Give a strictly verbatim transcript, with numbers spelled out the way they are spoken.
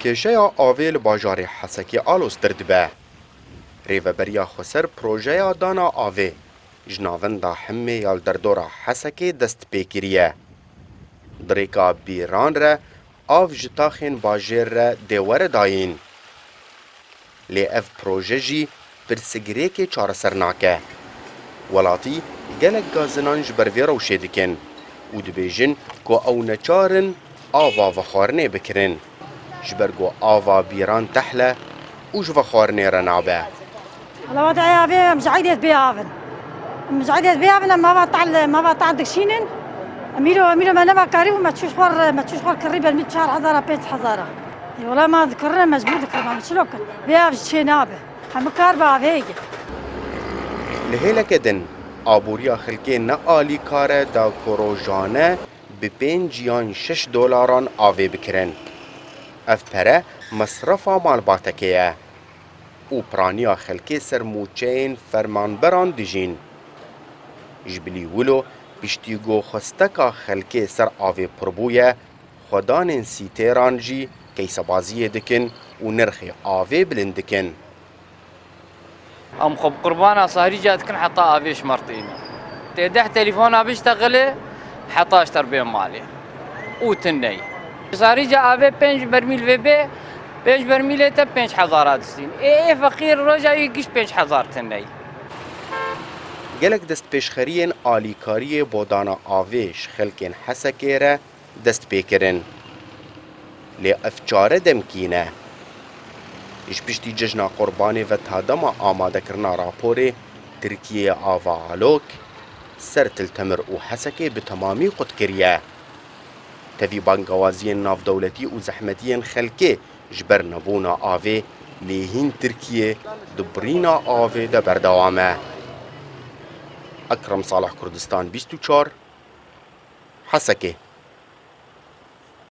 Kêşeya avê li bajarê Hesekê aloztir dibe. Rêveberiya Xweser projeya dana avê ji navenda Himê ya li derdora Hesekê dest pê kiriye. Di rêka Bîran re av ji taxên bajêr re dê were dayîn. Lê ev proje jî pirsgirêkê çareser nake. Welatî gelek gazinan ji ber vê rewşê dikin û dibêjin ku ew neçar in ava vexwarinê bikirin, ji ber ku ava Bîran tehl e û ji vexwarinê re nabe. Wela wadê avê em ji eydê bê av in. Em ji eydê bê av in, em mava tehl, mava tehl dikişînin. Em îro, em îro me neva karî û me çû ji xwe re, me çû ji xwe kirî ber min çar hezara, pênc hezara. Ê, wela ma dikirin, mecbûr dikirin, ma çilo kin. Vê av ji çê nabe. Hemû kar bi avê ye. Li hêleke din, aboriya xelkê ne alîkar e da ku rojane bi pênc yan şeş dolaran avê bikirin. Ev pere mesrefa malbateke ye û piraniya xelkê ser mûçeyên fermanberan dijîn. Ji bilî wilo piştî ku xwesteka xelkê ser avê pir bûye, xwedanên sîtêran jî keysebaziyê dikin û nirxê avê bilind dikin. Em xwe bi qurbana Sahrîca dikin heta avê ji me re tîne. Tê deh telefona biştexile heta ji te re bên malê. Û tune ye. Sahrîca avê pênc bermîl vê bê, pênc bermîlê te pênc hezara distîn. Ê, ê feqîr roja wî giş pênc hezar tune ye. Gelek destpêşxeriyên alîkariyê bo dana avê ji xelkên Hesekê re dest pê kirin. Lê ev çare demkî ne. Ji piştî Cejna Qurbanê ve ta dema amadekirina raporê, Tirkiyeyê ava Alok, ser Til Temir û Hesekê bi temamî qut kiriye. Tevî bangewaziyên navdewletî û zehmetiyên xelkê ji ber nebûna avê lê hîn Tirkiye di birîna avê de berdewam e. Ekrem Salih, Kurdistan bîst û çar, Hesekê.